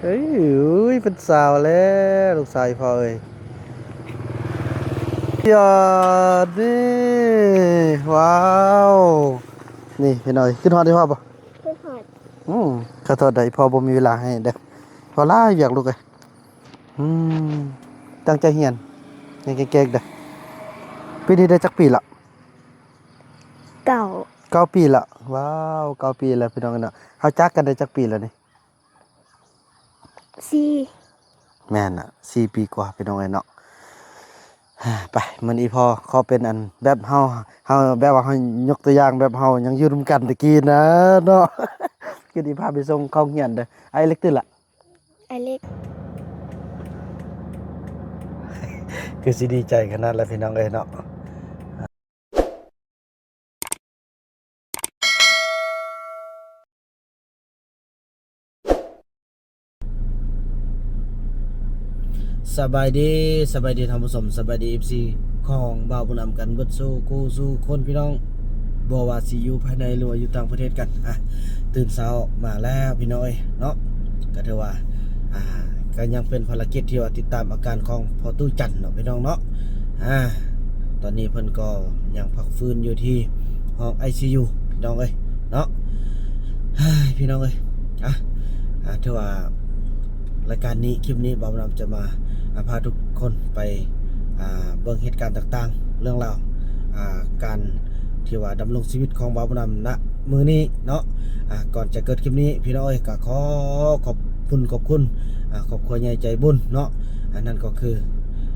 ເອີຍ ເປັນສາວແລ້ວ ລູກສາວອີ່ພໍ່ເອີຍ. ຍອດນີ້ ວ້າວ ນີ້ພີ່ນ້ອງເອີຍ ຄິດຮອດອີ່ພໍ່ບໍ່? ຄິດຮອດ. ອືມ ຂໍໂທດເດີ ພໍ່ບໍ່ມີເວລາໃຫ້ເດີ ພໍ່ຫຼາຍວຽກລູກເອີຍ. ອືມ ຕັ້ງໃຈຮຽນ ຮຽນເກັ່ງໆເດີ. ປີນີ້ໄດ້ຈັກປີລະ? ເກົ້າ ເກົ້າປີລະ. ວ້າວ ເກົ້າປີແລ້ວພີ່ນ້ອງເອີຍເນາະ. ເຮົາຈາກກັນໄດ້ຈັກປີແລ້ວນີ້? ສີ່ ແມ່ນລະ ສີ່ປີກວ່າພີ່ນ້ອງເອີຍເນາະ. ໄປ ມື້ນີ້ພໍ່ຂໍເປັນອັນແບບເຮົາ ເຮົາແບບວ່າເຮົາຍົກຕົວຢ່າງແບບເຮົາຍັງຢູ່ນຳກັນແຕ່ກີ້ນະເນາະ. ຄືຊິພາໄປສົ່ງເຂົ້າໂຮງຮຽນເດີ. ອ້າຍເລັກຕື່ນລະ? ອ້າຍເລັກ ຄືຊິດີໃຈຂະໜາດລະພີ່ນ້ອງເອີຍເນາະ. ສະບາຍດີ ສະບາຍດີທ່ານຜູ້ຊົມ ສະບາຍດີ ເອັຟຊີ ຂອງບ່າວບຸນນຳກັນເບິດສູ່ຄູ່ສູ່ຄົນພີ່ນ້ອງ ບໍ່ວ່າຊິຢູ່ພາຍໃນ ຫຼືວ່າຢູ່ຕ່າງປະເທດກັນ. ອ່ະ ຕື່ນເຊົ້າມາແລ້ວພີ່ນ້ອງເອີຍເນາະ ກະຖືວ່າ ອ່າ ກະຍັງເປັນພາລະກິດທີ່ວ່າຕິດຕາມອາການຂອງພໍ່ຕູ້ຈັນເນາະພີ່ນ້ອງເນາະ. ອ່າ ຕອນນີ້ເພິ່ນກໍຍັງພັກຟື້ນຢູ່ທີ່ຫ້ອງໄອຊີຢູພີ່ນ້ອງເອີຍເນາະ. ເຮີ້ຍ ພີ່ນ້ອງເອີຍ ອ່ະ ອ່າ ຖືວ່າລາຍການນີ້ ຄລິບນີ້ ບ່າວບຸນນຳຈະມາ ອ່າ ພາທຸກຄົນໄປ ອ່າ ເບິ່ງເຫດການຕ່າງໆ ເລື່ອງລາວ ອ່າ ການທີ່ວ່າດຳລົງຊີວິດຂອງບ່າວບຸນນຳ ນະ ມື້ນີ້ເນາະ. ອ່າ ກ່ອນຈະເກີດຄລິບນີ້ ພີ່ນ້ອງເອີຍ ກໍຂໍຂອບຄຸນ ຂອບຄຸນ ອ່າ ຄອບຄົວໃຫຍ່ໃຈບຸນເນາະ. ອັນນັ້ນກໍຄື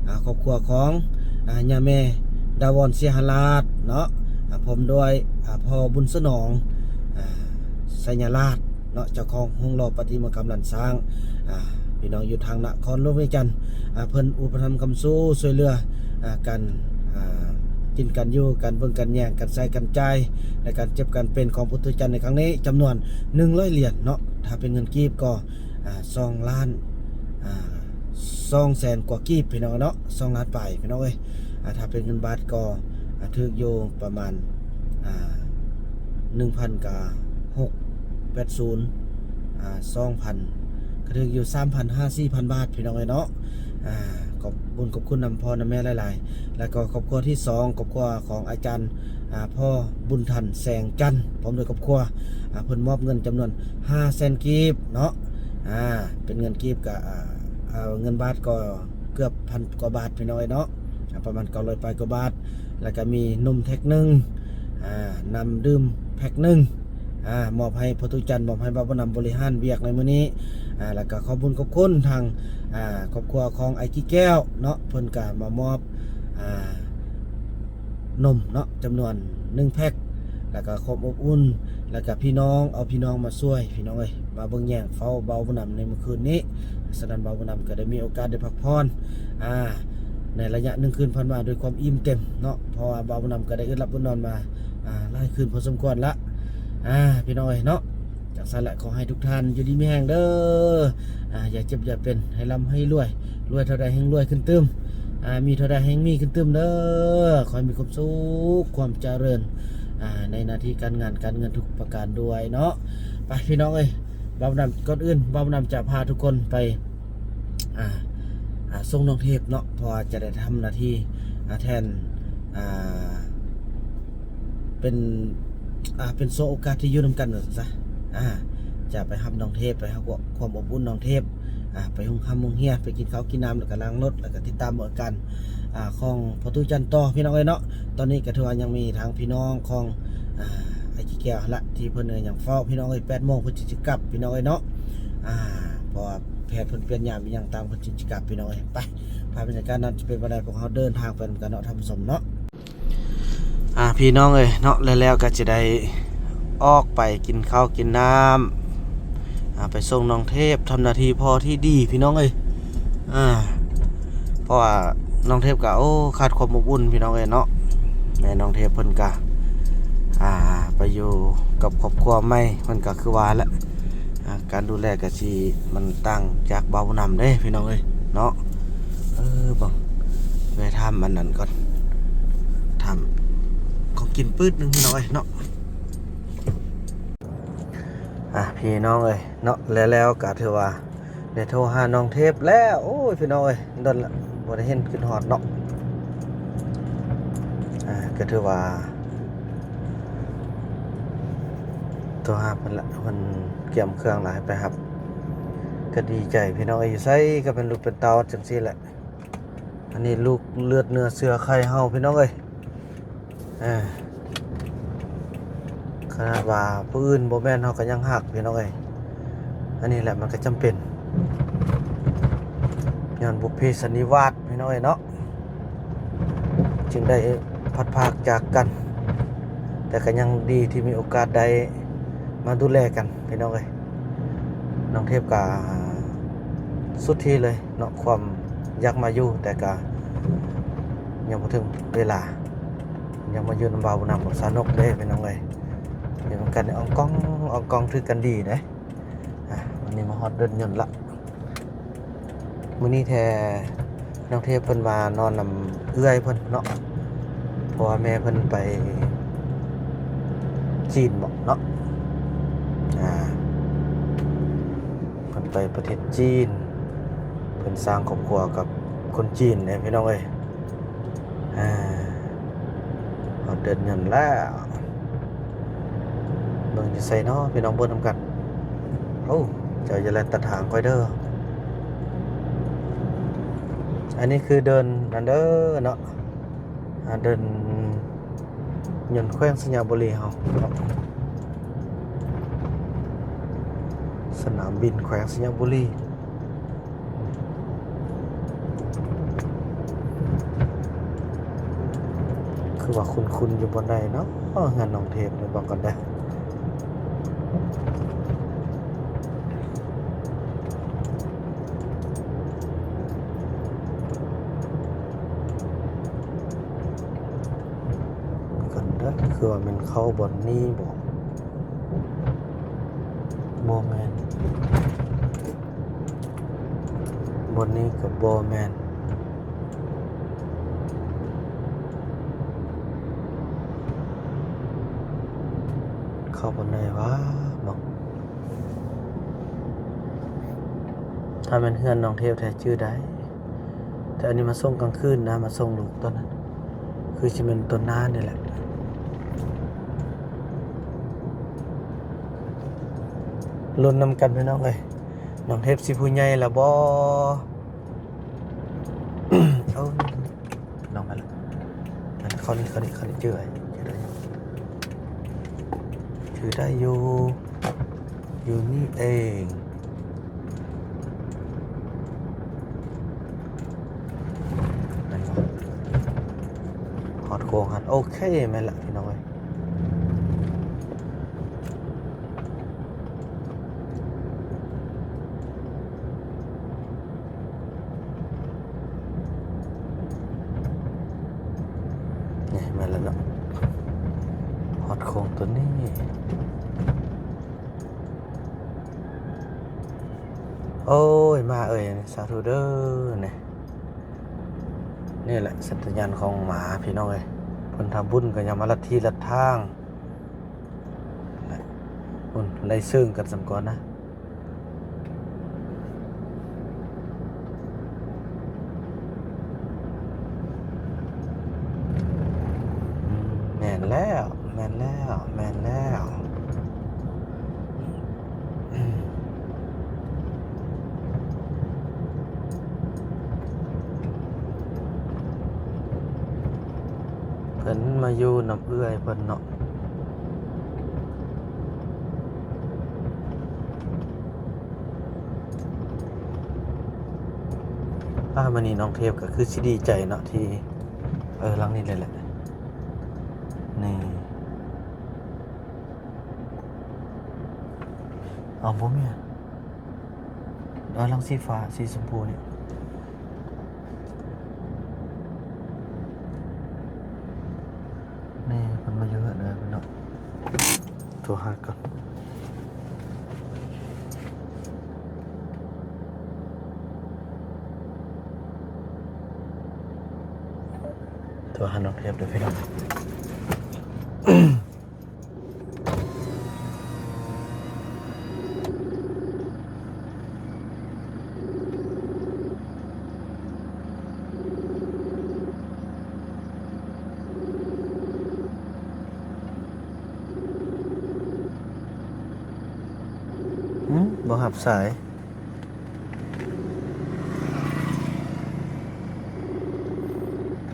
ອ່າ ຄອບຄົວຂອງ ອ່າ ຍ່າແມ່ດາວອນ ເຊຍຫະລາດເນາະ ອ່າ ພ້ອມດ້ວຍ ອ່າ ພໍ່ບຸນສະໜອງ ອ່າ ໄຊຍະລາດ ເນາະ ເຈົ້າຂອງໂຮງຫຼໍ່ປະຕິມາກຳລ້ານຊ້າງ ອ່າ ພີ່ນ້ອງຢູ່ທາງນະຄອນຫຼວງວຽງຈັນ ອ່າ ເພິ່ນອຸປະຖຳຄ້ຳຊູຊ່ວຍເຫຼືອ ອ່າ ການ ອ່າ ກິນການຢູ່ ການເບິ່ງການແຍງ ການໃຊ້ການຈ່າຍ ແລະ ການເຈັບການເປັນຂອງຜູ້ຕູ້ຈັນໃນຄັ້ງນີ້ ຈຳນວນໜຶ່ງຮ້ອຍຫຼຽນເນາະ. ຖ້າເປັນເງິນກີບກໍ ອ່າ ສອງລ້ານ ອ່າ ສອງແສນກວ່າກີບ ພີ່ນ້ອງເນາະ ສອງລ້ານປາຍ ພີ່ນ້ອງເອີຍ. ອ່າ ຖ້າເປັນເງິນບາດກໍ ອ່າ ຖືກຢູ່ປະມານ ອ່າ ໜຶ່ງພັນກະຫົກແປດສູນ ອ່າ ສອງພັນ ກະຖືກຢູ່ສາມພັນຫາສີ່ພັນບາດ ພີ່ນ້ອງເອີຍເນາະ. ອ່າ ຂອບບຸນຂອບຄຸນນຳພໍ່ນຳແມ່ຫຼາຍໆ ແລ້ວກໍຄອບຄົວທີສອງ ຄອບຄົວຂອງອາຈານ ອ່າ ພໍ່ບຸນທັນ ແສງຈັນ ພ້ອມດ້ວຍຄອບຄົວ ອ່າ ເພິ່ນມອບເງິນຈຳນວນຫ້າແສນກີບເນາະ. ອ່າ ເປັນເງິນກີບກະ ອ່າ ເອົາເງິນບາດກໍເກືອບພັນກວ່າບາດ ພີ່ນ້ອງເອີຍເນາະ ອ່າ ປະມານເກົ້າຮ້ອຍປາຍກວ່າບາດ. ແລ້ວກະມີນົມແພັກໜຶ່ງ ອ່າ ນ້ຳດື່ມແພັກໜຶ່ງ ອ່າ ມອບໃຫ້ພໍ່ຕູ້ຈັນ ມອບໃຫ້ບ່າວບຸນນຳບໍລິຫານວຽກໃນມື້ນີ້. ອ່າ ແລ້ວກະຂອບບຸນຂອບຄຸນທາງ ອ່າ ຄອບຄົວຂອງອ້າຍກີແກ້ວເນາະ ເພິ່ນກະມາມອບ ອ່າ ນົມເນາະ ຈຳນວນໜຶ່ງແພັກ ແລ້ວກະຄວາມອົບອຸ່ນ ແລ້ວກະພີ່ນ້ອງ ເອົາພີ່ນ້ອງມາຊ່ວຍ ພີ່ນ້ອງເອີຍ ມາເບິ່ງແຍງເຝົ້າບ່າວບຸນນຳໃນມື້ຄືນນີ້. ສະນັ້ນ ບ່າວບຸນນຳກໍໄດ້ມີໂອກາດໄດ້ພັກຜ່ອນ ອ່າ ໃນໄລຍະໜຶ່ງຄືນຜ່ານມາດ້ວຍຄວາມອີ່ມເຕັມເນາະ ເພາະວ່າບ່າວບຸນນຳກໍໄດ້ອຶດຫຼັບອດນອນມາ ອ່າ ຫຼາຍຄືນພໍສົມຄວນລະ ອ່າ ພີ່ນ້ອງເອີຍເນາະ. ຈັ່ງຊັ້ນແຫຼະ ຂໍໃຫ້ທຸກທ່ານຢູ່ດີມີແຮງເດີ ອ່າ ຢ່າເຈັບຢ່າເປັນ ໃຫ້ລ່ຳໃຫ້ລວຍ ລວຍເທົ່າໃດແຮ່ງລວຍຂຶ້ນຕື່ມ ອ່າ ມີເທົ່າໃດແຮ່ງມີຂຶ້ນຕື່ມເດີ. ຂໍໃຫ້ມີຄວາມສຸກຄວາມຈະເລີນ ອ່າ ໃນໜ້າທີ່ການງານການເງິນທຸກປະການດ້ວຍເນາະ. ໄປ ພີ່ນ້ອງເອີຍ ບ່າວບຸນນຳ ກ່ອນອື່ນ ບ່າວບຸນນຳຈະພາທຸກຄົນໄປ ອ່າ ອ່າ ສົ່ງນ້ອງເທບເນາະ ເພາະວ່າຈະໄດ້ທຳໜ້າທີ່ ອ່າ ແທນ ອ່າ ເປັນ ອ່າ ເປັນຊ່ວງໂອກາດທີ່ຢູ່ນຳກັນວ່າຊັ້ນຊະ ອ່າ ຈະໄປຮັບນ້ອງເທບ ໄປຮັບຄວາມ ຄວາມອົບອຸ່ນນ້ອງເທບ ອ່າ ໄປໂຮງຮ່ຳໂຮງຮຽນ ໄປກິນເຂົ້າກິນນ້ຳ ແລ້ວກະລ້າງລົດ ແລ້ວກະຕິດຕາມເບິ່ງອາການ ອ່າ ຂອງພໍ່ຕູ້ຈັນຕໍ່ ພີ່ນ້ອງເອີຍເນາະ. ຕອນນີ້ກະຖືວ່າຍັງມີທາງພີ່ນ້ອງຂອງ ອ່າ ອ້າຍກີແກ້ວຫັ້ນລະ ທີ່ເພິ່ນຍັງເຝົ້າ ພີ່ນ້ອງເອີຍ ແປດໂມງເພິ່ນຈຶ່ງຈະກັບ ພີ່ນ້ອງເອີຍເນາະ. ອ່າ ເພາະວ່າແພດເພິ່ນປ່ຽນຍາມອີ່ຫຍັງຕ່າງ ເພິ່ນຈຶ່ງຈະກັບ ພີ່ນ້ອງເອີຍ. ໄປ ພາບບັນຍາກາດນັ້ນຈະເປັນແນວໃດ ພວກເຮົາເດີນທາງໄປນຳກັນເນາະ ທ່ານຜູ້ຊົມເນາະ. ອ່າ ພີ່ນ້ອງເອີຍເນາະ ແລ້ວ ແລ້ວກໍຈະໄດ້ອອກໄປກິນເຂົ້າກິນນ້ຳ ອ່າ ໄປສົ່ງນ້ອງເທບ ທຳໜ້າທີ່ພໍ່ທີ່ດີ ພີ່ນ້ອງເອີຍ. ອ່າ ເພາະວ່ານ້ອງເທບກໍ ໂອ້ ຂາດຄວາມອົບອຸ່ນ ພີ່ນ້ອງເອີຍເນາະ. ແມ່ນ້ອງເທບເພິ່ນກໍ ອ່າ ໄປຢູ່ກັບຄອບຄົວໃໝ່ ເພິ່ນກໍຄືວ່າແຫຼະ ອ່າ ການດູແລກໍຊິມັນຕ່າງຈາກເບົານຳເດ້ ພີ່ນ້ອງເອີຍເນາະ. ເອີ ເບິ່ງ ໄປຖາມອັນນັ້ນກ່ອນ ຖາມຂອງກິນປຶດໜຶ່ງ ພີ່ນ້ອງເອີຍເນາະ. ອ່ະ ພີ່ນ້ອງເອີຍເນາະ ແລ້ວ ແລ້ວກໍຖືວ່າໄດ້ໂທຫານ້ອງເທບແລ້ວ. ໂອ້ຍ ພີ່ນ້ອງເອີຍ ດົນລະບໍ່ໄດ້ເຫັນ ຄິດຮອດເນາະ. ອ່າ ກໍຖືວ່າໂທຫາເພິ່ນລະ ເພິ່ນກຽມເຄື່ອງລະ ໃຫ້ໄປຮັບ ກໍດີໃຈ ພີ່ນ້ອງເອີຍ. ຢູ່ໃສກໍເປັນລູກເປັນເຕົ້າຈັ່ງຊີ້ແຫຼະ. ອັນນີ້ລູກເລືອດເນື້ອເຊື້ອໄຂເຮົາ ພີ່ນ້ອງເອີຍ. ເອີ ຂະໜາດວ່າຜູ້ອື່ນບໍ່ແມ່ນ ເຮົາກໍຍັງຮັກ ພີ່ນ້ອງເອີຍ. ອັນນີ້ແຫຼະມັນກໍຈຳເປັນ ຍ້ອນບຸບເພສັນນິວາດ ພີ່ນ້ອງເອີຍເນາະ ຈຶ່ງໄດ້ພັດພາກຈາກກັນ, ແຕ່ກໍຍັງດີທີ່ມີໂອກາດໄດ້ມາດູແລກັນ ພີ່ນ້ອງເອີຍ. ນ້ອງເທບກໍສຸດທີ່ເລີຍ ເນາະ ຄວາມຢາກມາຢູ່ ແຕ່ກະຍັງບໍ່ເຖິງເວລາ, ຍັງມາຢູ່ນຳບ່າວບຸນນຳກັບສາວນົກເດ້ ພີ່ນ້ອງເອີຍ. ຢູ່ນຳກັນອອງກອງ ອອງກອງຖືກກັນດີເດ້. ອ່ະ ວັນນີ້ມາຮອດເດີ່ນຍົນລະ. ມື້ນີ້ແທ້ນ້ອງເທບເພິ່ນມານອນນຳເອື້ອຍເພິ່ນເນາະ ເພາະວ່າແມ່ເພິ່ນໄປຈີນບໍເນາະ. ອ່າ ເພິ່ນໄປປະເທດຈີນ ເພິ່ນສ້າງຄອບຄົວກັບຄົນຈີນເດ້ ພີ່ນ້ອງເອີຍ. ອ່າ ຮອດເດີ່ນຍົນແລ້ວ. ເບິ່ງຢູ່ໃສເນາະ ພີ່ນ້ອງ ເບິ່ງນຳກັນ. ໂອ້ ເຈົ້າຢ່າແລ່ນຕັດທາງຂ້ອຍເດີ. ອັນນີ້ຄືເດີ່ນນັ້ນເດີເນາະ. ອ່າ ເດີ່ນຍົນແຂວງໄຊຍະບູລີເຮົາເນາະ, ສະໜາມບິນແຂວງໄຊຍະບູລີ. ຄືວ່າຄຸ້ນໆຢູ່ບ່ອນໃດເນາະ ເຮືອນນ້ອງເທບນີ້ ເບິ່ງກ່ອນເດີ. ກັນເດີ ຄືວ່າແມ່ນເຂົ້າບ່ອນນີ້ບໍ? ບໍ່ແມ່ນ, ບ່ອນນີ້ກໍບໍ່ແມ່ນ. ເຂົ້າບ່ອນໃດຫວາເນາະ? ຖ້າແມ່ນເຮືອນນ້ອງເທບແທ້ຈື່ໄດ້, ແຕ່ອັນນີ້ມາສົ່ງກາງຄືນນະ, ມາສົ່ງລູກຕອນນັ້ນ ຄືຊິແມ່ນຕອນນານີ້ແຫຼະ. ລຸ້ນນຳກັນພີ່ນ້ອງເອີຍ, ນ້ອງເທບຊິຜູ້ໃຫຍ່ລະບໍ່? ເອົາ ນ້ອງມາລະ ເຂົ້ານີ້ ເຂົ້ານີ້ ເຂົ້ານີ້ ຈື່ໄວ້ ຈື່ໄດ້ຢູ່ ຈື່ໄດ້ຢູ່ ຢູ່ນີ້ເອງ. ແມ່ນບໍ່? ຮອດໂຄ້ງຫັ້ນ. ໂອເຄ ແມ່ນລະ ພີ່ນ້ອງເອີຍ. ນີ້ແມ່ນແລ້ວເນາະ, ຮອດໂຄ້ງຕົວນີ້. ໂອ້ຍ ມາເອີຍ ສາທຸເດີ. ນີ້ ນີ້ແຫຼະສັນຍານຂອງໝາ ພີ່ນ້ອງເອີຍ, ເພິ່ນທຳບຸນກໍຢ່າມາລັດທີ່ລັດທາງ. ພຸ້ນ ໄລ່ເຊິ່ງກັນສ່ຳກ່ອນນະ. ອືມ ແມ່ນແລ້ວ ແມ່ນແລ້ວ ແມ່ນແລ້ວ. ເພິ່ນມາຢູ່ນຳເອື້ອຍເພິ່ນເນາະ. ອາ ມື້ນີ້ນ້ອງເທບກໍຄືຊິດີໃຈເນາະ ທີ່ ເອີ ຫຼັງນີ້ເລີຍແຫຼະ ນີ້. ເອົາ ບໍ່ແມ່ນ ເອົາຫຼັງສີຟ້າ ສີຊົມພູນີ້. ນີ້ເພິ່ນມາຢູ່ເຮືອນເອື້ອຍເພິ່ນເນາະ. ໂທຫາກ່ອນ, ໂທຫານ້ອງເທບເດີພີ່ນ້ອງ. ບໍ່ຮັບສາຍ.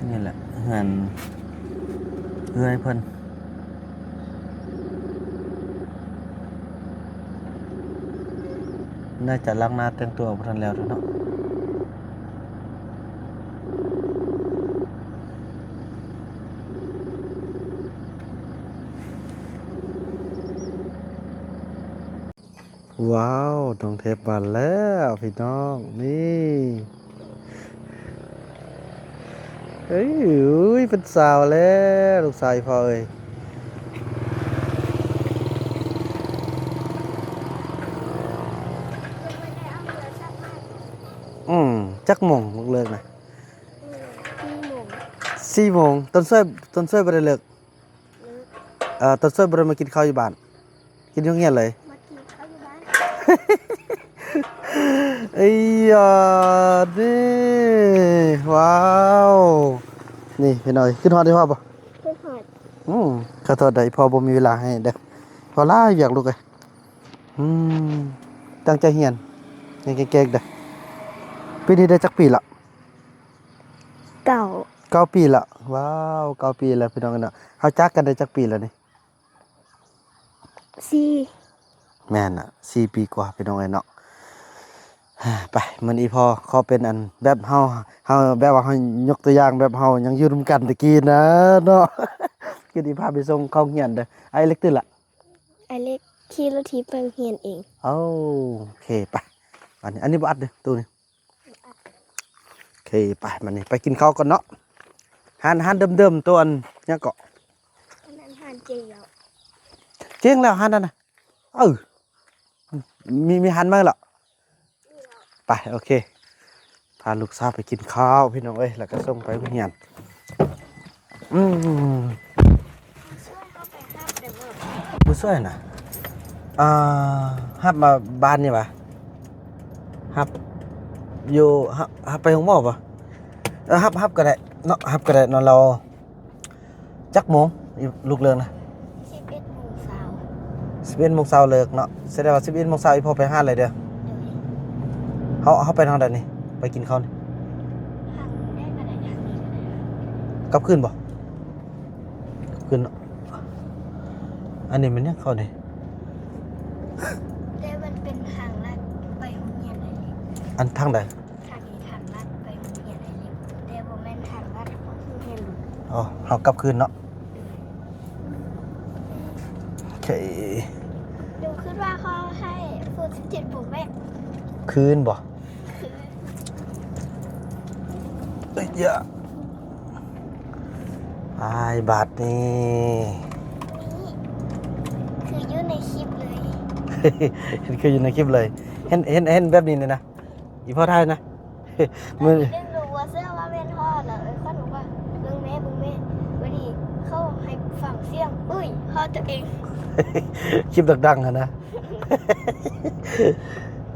ນີ້ແຫຼະເຮືອນເອື້ອຍເພິ່ນ. ໜ້າຈະລ້າງໜ້າແຕ່ງຕົວບໍ່ທັນແລ້ວເນາະ. ວ້າວ ນ້ອງເທບມາແລ້ວພີ່ນ້ອງ ນີ້. ເອີຍ ເປັນສາວແລ້ວ ລູກສາວອີ່ພໍ່ເອີຍ. ອືມ ຈັກໂມງເລີກນະ? ສີ່ໂມງ ສີ່ໂມງ. ຕອນຊ່ວຍ ຕອນຊ່ວຍບໍ່ໄດ້ເລີກ? ເອີ ຕອນຊ່ວຍບໍ່ໄດ້ມາກິນເຂົ້າຢູ່ບ້ານ ກິນຢູ່ໂຮງຮຽນເລີຍ. ມາກິນເຂົ້າຢູ່ບ້ານ. ເອີຍ ນີ້ ວ້າວ ນີ້ພີ່ນ້ອງ ຄິດຮອດອີ່ພໍ່ບໍ່? ຄິດຮອດ. ອືມ ຂໍໂທດເດີ ອີ່ພໍ່ບໍ່ມີເວລາໃຫ້ເດີ ພໍ່ຫຼາຍວຽກລູກເອີຍ. ອືມ ຕັ້ງໃຈຮຽນ ຮຽນເກັ່ງໆເດີ. ປີນີ້ໄດ້ຈັກປີລະ? ເກົ້າ ເກົ້າປີລະ. ວ້າວ ເກົ້າປີແລ້ວພີ່ນ້ອງເອີຍເນາະ. ເຮົາຈາກກັນໄດ້ຈັກປີແລ້ວນີ້? ສີ່ ແມ່ນນະ ສີ່ປີກວ່າພີ່ນ້ອງເອີຍເນາະ. ໄປ ມື້ນີ້ພໍ່ຂໍເປັນອັນແບບເຮົາ ເຮົາແບບວ່າເຮົາຍົກຕົວຢ່າງແບບເຮົາຍັງຢູ່ນຳກັນແຕ່ກີ້ນະເນາະ. ຄືທີ່ພາໄປສົ່ງເຂົ້າໂຮງຮຽນເດີ. ອ້າຍເລັກຕື່ນລະ? ອ້າຍເລັກຂີ່ລົດຖີບໄປໂຮງຮຽນເອງ. ໂອເຄ ໄປ. ອັນນີ້ ອັນນີ້ບໍ່ອັດເດີ ຕູ້ນີ້. ໂອເຄ ໄປ ມານີ້ ໄປກິນເຂົ້າກ່ອນເນາະ. ຮ້ານ ຮ້ານເດີມໆ ໂຕອັນຫຍັງເກາະ? ອັນນັ້ນຮ້ານເຈງແລ້ວ ເຈງແລ້ວຮ້ານນັ້ນນະ. ເອີ ມີ ມີຮ້ານໃໝ່ລະ? ໄປ ໂອເຄ ພາລູກສາວໄປກິນເຂົ້າພີ່ນ້ອງເອີຍ ແລ້ວກໍສົ່ງໄປໂຮງຮຽນ. ອືມ ຜູ້ຊ່ວຍນະ ອ່າ ຮັບມາບ້ານນີ້ຫວາ? ຮັບຢູ່ ຮັບ ຮັບໄປໂຮງໝໍບໍ່? ເອີ ຮັບ ຮັບກໍໄດ້ເນາະ ຮັບກໍໄດ້ເນາະ. ລາວ ຈັກໂມງລູກເລີກນະ? ສິບເອັດໂມງຊາວ. ສິບເອັດໂມງຊາວເລີກເນາະ. ສະແດງວ່າສິບເອັດໂມງຊາວອີ່ພໍ່ໄປຫາເລີຍເດີ. ໂດຍ. ເຮົາ ເຮົາໄປທາງໃດນີ້? ໄປກິນເຂົ້ານີ້? ທາງໃດກໍໄດ້ ທາງນີ້ກໍໄດ້. ກັບຄືນບໍ່? ກັບຄືນເນາະ. ອັນນີ້ແມ່ນຫຍັງເຂົານີ້? ແຕ່ມັນເປັນທາງລັດໄປໂຮງຮຽນໄດເລັກ. ອັນທາງໃດ? ທາງນີ້ທາງລັດໄປໂຮງຮຽນໄດເລັກ ແຕ່ບໍ່ແມ່ນທາງລັດຂອງໂຮງຮຽນຫຼວງ. ອໍ ເຮົາກັບຄືນເນາະ. ໂອເຄ. ໜູຄິດວ່າເຂົາໃຫ້ຟູສິບເຈັດໂປຣແມັກ. ຄືນບໍ່? ເອີຍ ອ້າຍ ບາດນີ້ ນີ້ ຄືຢູ່ໃນຄລິບເລີຍ. ເຫັນຄືຢູ່ໃນຄລິບເລີຍ. ເຫັນ ເຫັນ ເຫັນແບບນີ້ນີ້ນະ ອີ່ພໍ່ຖ່າຍນະ. ມື້ໜຶ່ງລູກບໍ່ເຊື່ອວ່າແມ່ນພໍ່ລະ ເອີຍ ຂວັນບອກວ່າ ເບິ່ງແມ່ ເບິ່ງແມ່. ບາດນີ້ເຂົາໃຫ້ຟັງສຽງ ເອີຍ ພໍ່ຕົວເອງ. ຄລິບດັງໆຫັ້ນນະ.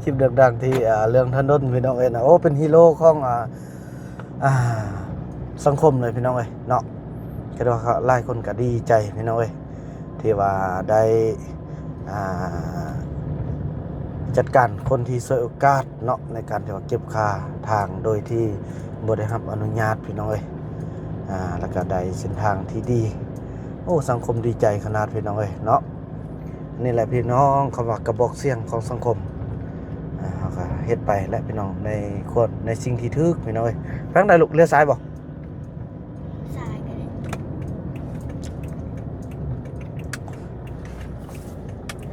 ຄລິບດັງໆທີ່ ອ່າ ເລື່ອງຖະໜົນ ພີ່ນ້ອງເອີຍນະ. ໂອ້ ເປັນຮີໂຣຂອງ ອ່າ ອ່າ ສັງຄົມເລີຍ ພີ່ນ້ອງເອີຍເນາະ. ຄິດວ່າຫຼາຍຄົນກໍດີໃຈ ພີ່ນ້ອງເອີຍ ທີ່ວ່າໄດ້ ອ່າ ຈັດການຄົນທີ່ສວຍໂອກາດເນາະ ໃນການທີ່ວ່າເກັບຄ່າທາງໂດຍທີ່ບໍ່ໄດ້ຮັບອະນຸຍາດ ພີ່ນ້ອງເອີຍ. ອ່າ ແລ້ວກໍໄດ້ເສັ້ນທາງທີ່ດີ. ໂອ້ ສັງຄົມດີໃຈຂະໜາດ ພີ່ນ້ອງເອີຍເນາະ. ນີ້ແຫຼະພີ່ນ້ອງ ຄຳວ່າກະບອກສຽງຂອງສັງຄົມ. ອ່າ ເຮົາກໍເຮັດໄປແຫຼະພີ່ນ້ອງ ໃນຄວນ ໃນສິ່ງທີ່ຖືກ ພີ່ນ້ອງເອີຍ. ທາງໃດລູກ? ລ້ຽວຊ້າຍບໍ່? ຊ້າຍກໍໄດ້.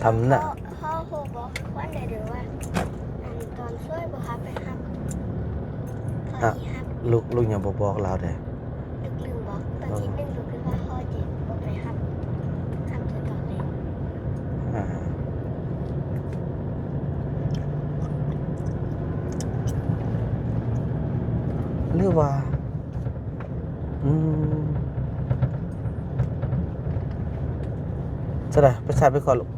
ທຳນະ ພໍ່ ພໍ່ຮູ້ບໍ່ ວັນໃດເດີວ່າ ອັນຕອນຊ່ວຍບໍ່ພາໄປຮັບ ພໍ່ ອ່ະ ຊິຮັບ. ລູກ ລູກຍັງບໍ່ບອກລາວເດ້. ລູກລືມບໍ? ຕອນທີໜຶ່ງລູກຄິດວ່າພໍ່ຈະບໍ່ໄປຮັບ ຮັບເທື່ອຕອນແລງ. ອ່າ ຫຼືວ່າ ອືມ ຈະໄດ້ໄປໃສ່ໄປກ່ອນລູກ.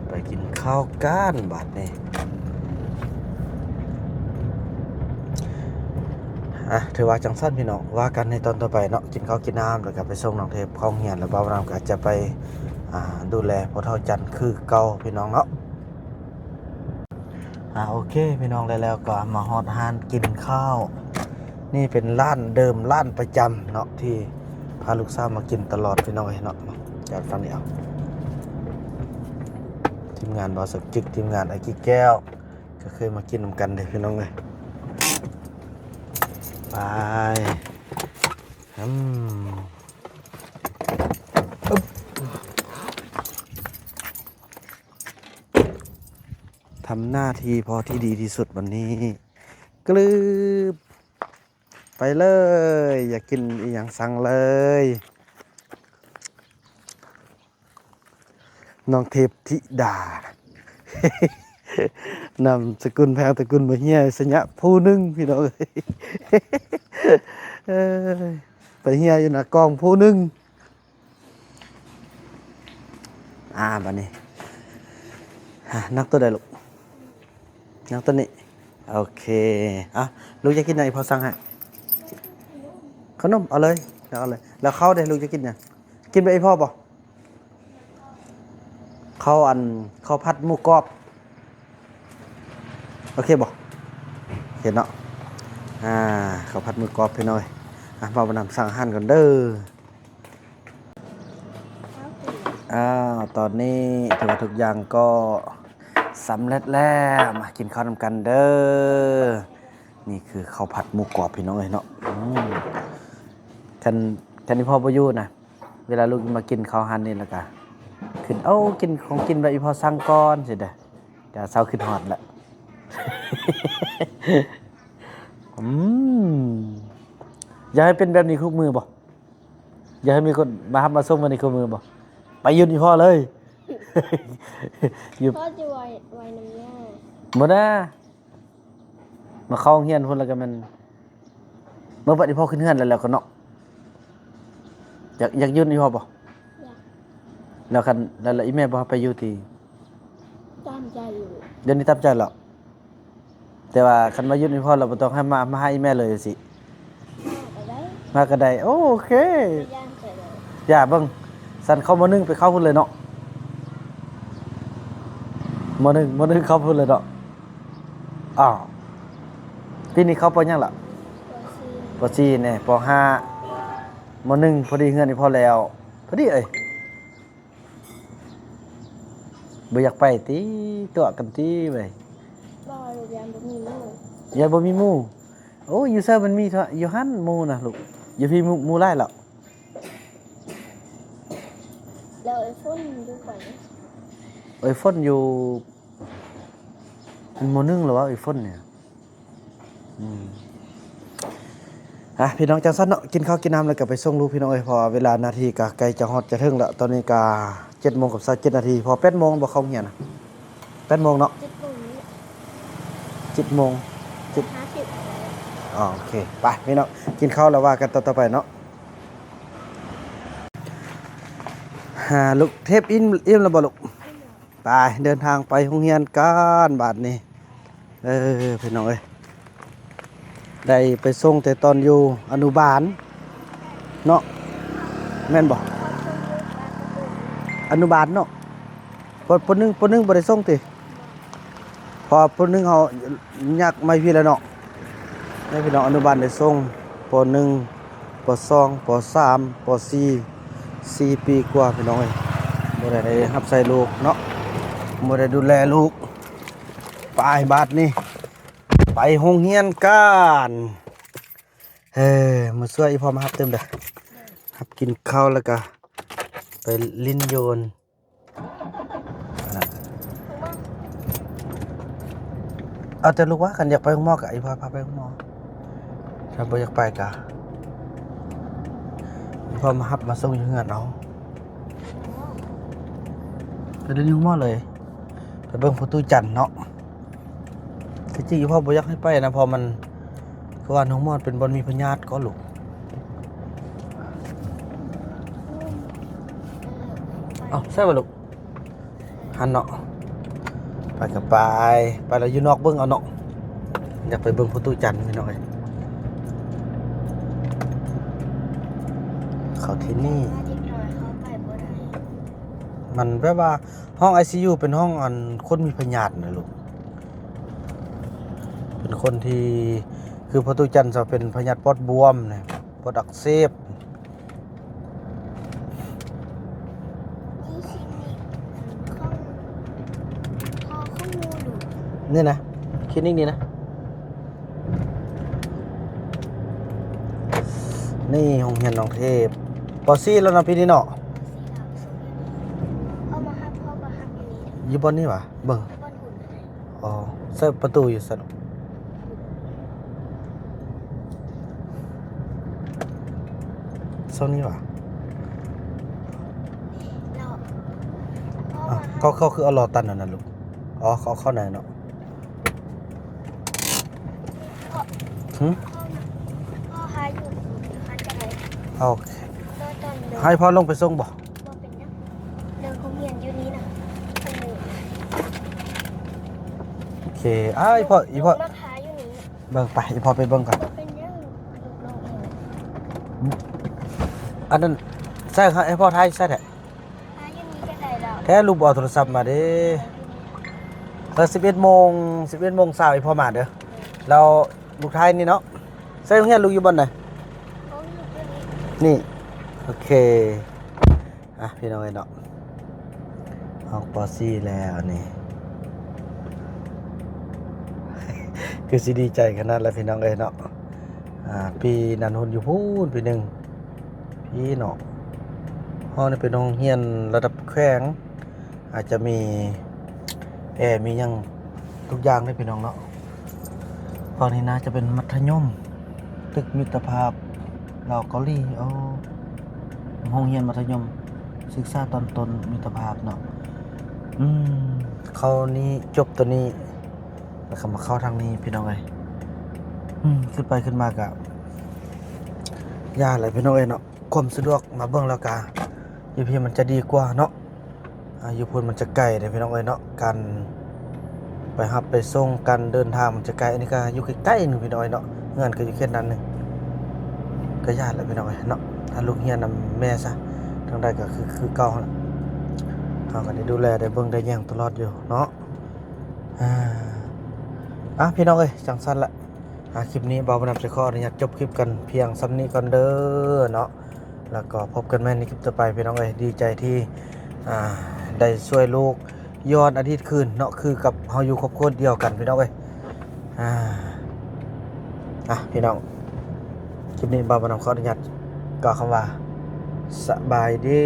ໄປກິນເຂົ້າກັນບາດນີ້. ອ ອ່ະ ຖືວ່າຈັ່ງຊັ້ນພີ່ນ້ອງ ວ່າກັນໃນຕອນຕໍ່ໄປເນາະ. ກິນເຂົ້າກິນນ້ຳ ແລ້ວກໍໄປສົ່ງນ້ອງເທບເຂົ້າໂຮງຮຽນ ແລ້ວບ່າວນຳກໍຈະໄປ ອ່າ ດູແລພໍ່ເຖົ້າຈັນຄືເກົ່າພີ່ນ້ອງເນາະ. ອ່າ ໂອເຄພີ່ນ້ອງ ແລ້ວກໍມາຮອດຮ້ານກິນເຂົ້າ. ນີ້ເປັນຮ້ານເດີມ ຮ້ານປະຈຳເນາະ ທີ່ພາລູກສາວມາກິນຕະຫຼອດພີ່ນ້ອງເອີຍເນາະ. ຈາກຝັ່ງນີ້ເອົາ ທີມງານບ່າວສັກຈິກ ທີມງານອ້າຍກີແກ້ວ ກໍເຄີຍມາກິນນຳກັນເດ້ພີ່ນ້ອງເອີຍ. ໄປ ອືມ ອຶບ ທຳໜ້າທີ່ພໍທີ່ດີທີ່ສຸດບັດນີ້ ກະລືບ ໄປເລີຍ ຢາກກິນອີ່ຫຍັງສັ່ງເລີຍ. ນ້ອງເທບທິດາ ນາມສະກຸນແພງ ຕະກຸນມະເຮຍ ໄຊຍະພູໜຶ່ງ ພີ່ນ້ອງເອີຍ. ເອີຍ ໄປເຮຍຢູ່ໜ້າກອງພູໜຶ່ງ. ອ່າ ບາດນີ້ ອ່າ ນັກຕົວໃດລູກ? ຍັງຕົວນີ້ ໂອເຄ. ອ່ະ ລູກຢາກກິນຫຍັງ ອີ່ພໍ່ສັ່ງໃຫ້? ຂະໜົມ ເອົາເລີຍ ເອົາເລີຍ. ແລ້ວເຂົ້າເດ ລູກຢາກກິນຫຍັງ? ກິນແບບອີ່ພໍ່ບໍ່? ເຂົ້າອັນ ເຂົ້າຜັດໝູກອບ ໂອເຄບໍ່? ໂອເຄເນາະ. ອ່າ ເຂົ້າຜັດໝູກອບ ພີ່ນ້ອງເອີຍ. ອ່ະ ບ່າວນຳສັ່ງອາຫານກ່ອນເດີ. ອ້າວ ຕອນນີ້ຖືວ່າທຸກຢ່າງກໍສຳເລັດແລ້ວ ມາກິນເຂົ້ານຳກັນເດີ. ນີ້ຄືເຂົ້າຜັດໝູກອບ ພີ່ນ້ອງເອີຍເນາະ. ອືມ ຄັນ ຄັນອີ່ພໍ່ບໍ່ຢູ່ນະ ເວລາລູກມາກິນເຂົ້າຮ້ານນີ້ ແລ້ວກະຂຶ້ນ ເອົາ ກິນຂອງກິນແບບອີ່ພໍ່ສັ່ງກ່ອນຊີ້ເດ້ ກະເຊົາຄິດຮອດລະ. ອືມ ຢາກໃຫ້ເປັນແບບນີ້ທຸກມື້ບໍ່? ຢາກໃຫ້ມີຄົນມາຮັບມາສົ່ງແບບນີ້ທຸກມື້ບໍ່? ໄປຢູ່ນຳພໍ່ເລີຍ ຢູ່ ພໍ່ຈະໄວ້ ໄວ້ນຳຍ່າ ບໍ່ນາ ມາເຂົ້າໂຮງຮຽນພຸ້ນ ແລ້ວກໍແມ່ນ ເມື່ອບັດອີ່ພໍ່ຂຶ້ນເຮືອນແລ້ວ ແລ້ວກໍເນາະ. ຢາກ ຢາກຢູ່ນຳອີ່ພໍ່ບໍ່? ຢາກ. ແລ້ວຄັນ ແລ້ວ ແລ້ວອີ່ແມ່ບໍ່ໃຫ້ໄປຢູ່ຕິ? ຕາມໃຈຢູ່. ດຽວນີ້ຕາມໃຈແລ້ວ. ແຕ່ວ່າຄັນມາຢູ່ນຳພໍ່ແລ້ວ ບໍ່ຕ້ອງໃຫ້ມາ ມາຫາອີ່ແມ່ເລີຍຊີ້. ມາກໍໄດ້ ມາກໍໄດ້ ໂອເຄ. ໄປຢ້ານໃສ່ເລີຍ ຢ່າເບິ່ງ. ຊັ້ນເຂົ້າ ມໍໜຶ່ງ ໄປເຂົ້າພຸ້ນເລີຍເນາະ. ມໍໜຶ່ງ ມໍໜຶ່ງ ເຂົ້າພຸ້ນເລີຍເນາະ. ອ້າວ ປີນີ້ເຂົ້າ ປໍ ຫຍັງລະ? ປໍສີ່ ປໍສີ່ແນ່ ປໍຫ້າ ມໍໜຶ່ງ ພໍດີເຮືອນອີ່ພໍ່ແລ້ວ ພໍດີເອີຍ. ບໍ່ຢາກໄປຕິ? ຕົວະກັນຕິເວີຍ? ບໍ່ ຢ້ານບໍ່ມີໝູ່ ຢ້ານບໍ່ມີໝູ່. ໂອ້ຍ ຢູ່ໃສມັນມີເທາະ ຢູ່ຫັ້ນໝູ່ນະລູກ. ຢູ່ພີ້ໝູ່ ໝູ່ຫຼາຍແລ້ວ. ແລ້ວເອື້ອຍຝົນຢູ່ໃສ? ເອື້ອຍຝົນຢູ່ ມັນມໍໜຶ່ງແລ້ວວະ ເອື້ອຍຝົນນີ້. ອືມ ອ່ະ ພີ່ນ້ອງ ຈັ່ງຊັ້ນເນາະ ກິນເຂົ້າກິນນ້ຳແລ້ວກໍໄປສົ່ງລູກ ພີ່ນ້ອງເອີຍ ເພາະວ່າເວລານາທີກໍໃກ້ຈະຮອດຈະເຖິງແລ້ວ. ຕອນນີ້ກໍເຈັດໂມງກັບຊາວເຈັດນາທີ ເພາະແປດໂມງບໍ່ເຂົ້າໂຮງຮຽນນະ. ແປດໂມງເນາະ ເຈັດໂມງ ເຈັດໂມງ ເຈັດ ຫ້າສິບ. ອໍ ໂອເຄ ໄປພີ່ນ້ອງ ກິນເຂົ້າແລ້ວວ່າກັນຕໍ່ ຕໍ່ໄປເນາະ. ຫາ ລູກເທບ ອີ່ມ ອີ່ມແລ້ວບໍ່ລູກ? ໄປ ເດີນທາງໄປໂຮງຮຽນກັນບາດນີ້. ເອີ ພີ່ນ້ອງເອີຍ ໄດ້ໄປສົ່ງແຕ່ຕອນຢູ່ອະນຸບານເນາະ ແມ່ນບໍ່? ອະນຸບານເນາະ. ປ ປ ໜຶ່ງ ປ ໜຶ່ງ ບໍ່ໄດ້ສົ່ງຕິ? ເພາະວ່າ ປ ໜຶ່ງ ເຮົາຍາກມາພີ້ແລ້ວເນາະ. ໃຫ້ພີ່ນ້ອງອະນຸບານໄດ້ສົ່ງ ປ ໜຶ່ງ ປ ສອງ ປ ສາມ ປ ສີ່ ສີ່ປີກວ່າ ພີ່ນ້ອງເອີຍ ບໍ່ໄດ້ຮັບໃຊ້ລູກເນາະ ບໍ່ໄດ້ດູແລລູກ. ໄປບາດນີ້ ໄປໂຮງຮຽນກັນ. ເອີ ມາຊ່ວຍອີ່ພໍ່ມາຮັບຕື່ມເດີ ຮັບກິນເຂົ້າແລ້ວກະໄປຫຼິ້ນໂຍນ. ເອົາແຕ່ລູກວ່າ ຄັນຢາກໄປໂຮງໝໍກໍອີ່ພໍ່ພາໄປໂຮງໝໍ ຄັນບໍ່ຢາກໄປກໍອີ່ພໍ່ມາຮັບມາສົ່ງຢູ່ເຮືອນເອົາ. ໄປເດີນຢູ່ໂຮງໝໍເລີຍ ໄປເບິ່ງພໍ່ຕູ້ຈັນເນາະ. ທີ່ຈິງອີ່ພໍ່ບໍ່ຢາກໃຫ້ໄປນະ ເພາະມັນ ຄືວ່າໂຮງໝໍເປັນບ່ອນມີພະຍາດກໍລູກ. ເອົ້າ ໃຊ່ບໍ່ລູກ? ຫັ້ນເນາະ ໄປກໍໄປ ໄປແລ້ວຢູ່ນອກເບິ່ງເອົາເນາະ. ຢາກໄປເບິ່ງພໍ່ຕູ້ຈັນພີ່ນ້ອງເອີຍ. ເຂົ້າທີ່ນີ້ ເດັກນ້ອຍເຂົ້າໄປບໍ່ໄດ້ ມັນແບບວ່າຫ້ອງໄອຊີຢູເປັນຫ້ອງອັນຄົນມີພະຍາດນະລູກ ເປັນຄົນທີ່ ຄືພໍ່ຕູ້ຈັນຈະເປັນພະຍາດປອດບວມນະ ປອດອັກເສບ ນີ້ຄລີນິກຂອງ ພໍ່ຂອງໝູ່ລູກ ນີ້ນະ ຄລີນິກນີ້ນະ ນີ້ໂຮງຮຽນນ້ອງເທບ ປໍສີ່ແລ້ວເນາະ ປີນີ້ເນາະ ເອົາມາຮັບ ພໍ່ມາຮັບຢູ່ນີ້ ຢູ່ບ່ອນນີ້ຫວາ ເບິ່ງ ບ່ອນຫຸ້ນ ອໍ ໃສ່ປະຕູຢູ່ຊັ້ນ ຊ່ອງນີ້ຫວາ ແລ້ວ ອ້າວ ເຂົາ ເຂົາຄືເອົາລໍ້ຕັນອັນນັ້ນລູກ ອໍ ເຂົາເຂົ້າໃນເນາະ ຫຶ ພໍ່ຫາຢູ່ຫັ້ນກໍໄດ້ ໂອເຄ ລໍຕອນ ໃຫ້ພໍ່ລົງໄປສົ່ງບໍ່? ບໍ່ເປັນຫຍັງ ເດີນໂຮງຮຽນຢູ່ນີ້ນະ ໂອເຄ ອ້າຍ ອີ່ພໍ່ ອີ່ພໍ່ ມາຫາຢູ່ນີ້ ເບິ່ງໄປ ອີ່ພໍ່ໄປເບິ່ງກ່ອນ ບໍ່ເປັນຫຍັງ ລູກນ້ອງເອງ ອັນນັ້ນໃສ່ໃຫ້ພໍ່ຖ່າຍໃສ່ແທ້ ຫາຢູ່ນີ້ກໍໄດ້ແລ້ວ ແທ້ລູກບໍ່ເອົາໂທລະສັບມາເດ້ ເອີ ສິບເອັດໂມງ ສິບເອັດໂມງຊາວ ອີ່ພໍ່ມາເດີ ແລ້ວລູກຖ່າຍນີ້ເນາະ ໃສ່ໂຮງຮຽນລູກຢູ່ບ່ອນໃດ? ໂຮງຮຽນຢູ່ນີ້ ນີ້ ໂອເຄ ອ່ະ ພີ່ນ້ອງເອີຍເນາະ ຮອດ ປໍສີ່ແລ້ວນີ້ ຄືຊິດີໃຈຂະໜາດແລ້ວພີ່ນ້ອງເອີຍເນາະ ອ່າ ປີນັ້ນຮຸ່ນຢູ່ພຸ້ນ ປີໜຶ່ງ ພີ້ເນາະ ຫ້ອງນີ້ເປັນໂຮງຮຽນລະດັບແຂວງ ອາດຈະມີແອ ມີຫຍັງທຸກຢ່າງເດ້ພີ່ນ້ອງເນາະ ຝັ່ງນີ້ໜ້າຈະເປັນມັດທະຍົມ ຕຶກມິດຕະພາບລາວເກົາຫຼີ ໂອ້ ໂຮງຮຽນມັດທະຍົມສຶກສາຕອນຕົ້ນມິດຕະພາບເນາະ ອືມ ເຂົ້ານີ້ ຈົບໂຕນີ້ ແລ້ວກໍມາເຂົ້າທາງນີ້ພີ່ນ້ອງເອີຍ ອືມ ຂຶ້ນໄປຂຶ້ນມາກະ ຢ່າແຫຼະພີ່ນ້ອງເອີຍເນາະ ຄວາມສະດວກມາເບິ່ງແລ້ວກະ ຢູ່ພີ້ມັນຈະດີກວ່າເນາະ ອ່າ ຢູ່ພຸ້ນມັນຈະໄກເດ້ພີ່ນ້ອງເອີຍເນາະ ການໄປຮັບໄປສົ່ງ ການເດີນທາງມັນຈະໄກ ອັນນີ້ກະຢູ່ໃກ້ໆໜຶ່ງພີ່ນ້ອງເອີຍເນາະ ເຮືອນກະຢູ່ເຂດນັ້ນໜຶ່ງ ກະຢ້ານແຫຼະພີ່ນ້ອງເອີຍເນາະ ຖ້າລູກຮຽນນຳແມ່ຊະ ທາງໃດກະຄື ຄືເກົ່າຫັ້ນແຫຼະ ເຮົາກະໄດ້ດູແລ ໄດ້ເບິ່ງໄດ້ຫຍັງຕະຫຼອດຢູ່ເນາະ ອ່າ ອ່ະ ພີ່ນ້ອງເອີຍ ຈັ່ງຊັ້ນລະ ອ່າ ຄລິບນີ້ບ່າວບຸນນຳຈະຂໍອະນຸຍາດຈົບຄລິບກັນພຽງສ່ຳນີ້ກ່ອນເດີເນາະ ແລ້ວກໍພົບກັນໃໝ່ໃນຄລິບຕໍ່ໄປພີ່ນ້ອງເອີຍ ດີໃຈທີ່ ອ່າ ໄດ້ຊ່ວຍລູກຍ້ອນອະດີດຄືນເນາະ ຄືກັບເຮົາຢູ່ຄອບຄົວດຽວກັນພີ່ນ້ອງເອີຍ ອ່າ ອ່ະ ພີ່ນ້ອງ ຄລິບນີ້ບ່າວບຸນນຳຂໍອະນຸຍາດກ່າວຄຳວ່າ ສະບາຍດີ.